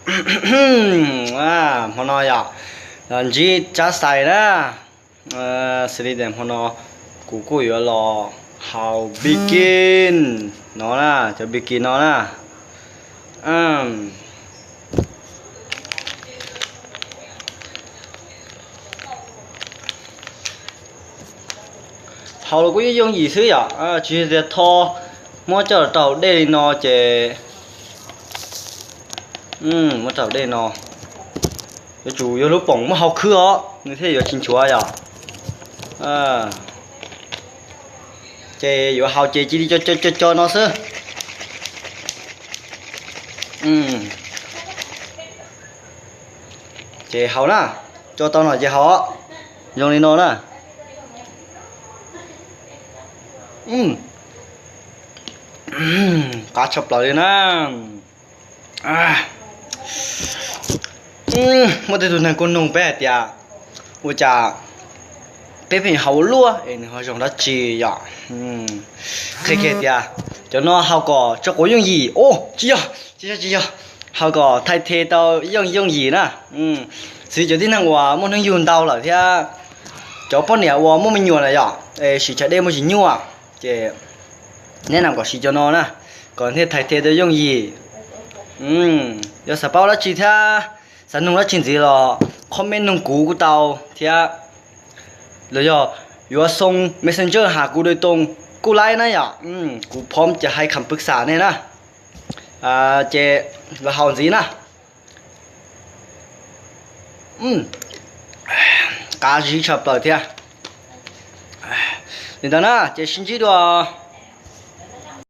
Hmo no yog los ntsib Tsab Xais na. Xws li tias hmo no kuv kuj yuav los haus bikin no na, cov bikin no na. Haus los kuj yooj yooj yim xwb yom, tsis yog tias tho, muab coj los rau hauv dej li no ces, muab rau hauv dej no, yuav tsum yog lub poom muab hau khwb os nws thiaj yuav tsis nchuav yom. Ces yuav haus ces cia li co co co no xwb. Ces haus na, co tau no ces haus, zoo li no na. Qab tshaj plaws li na. Muaj tej tug neeg kuj nug peb hais tias ua cas peb pheej haus ua luaj es nws ho zoo dab tsi yom. Qhia kiag tias cov no haus kom tso quav yooj yim. Tsis yog, tsis yog, tsis yog, haus kom thaij the tau yooj yooj yim na. Xws li cov tib neeg uas muaj hnub yug ntau lawm thiab cov poj niam uas muaj me nyuam lawm yom, es siv tshav dej muaj tsis nyuaj, ces nej nam kom siv cov no na, kom thiaj thaij the tau yooj yim. Yog xav paub dab tsi thiab xav nug dab tsi ntxiv los comment nug kuv kuj tau thiab, los yog yuav xoo Messenger has kuv doy toos kuj laib na yom. Kuv phom ces hais kham pwv xam nej na. Ces los haus ntxiv na. Qab zib tshaj plaws thiab. Li ntawd na ces sib ntsib dua.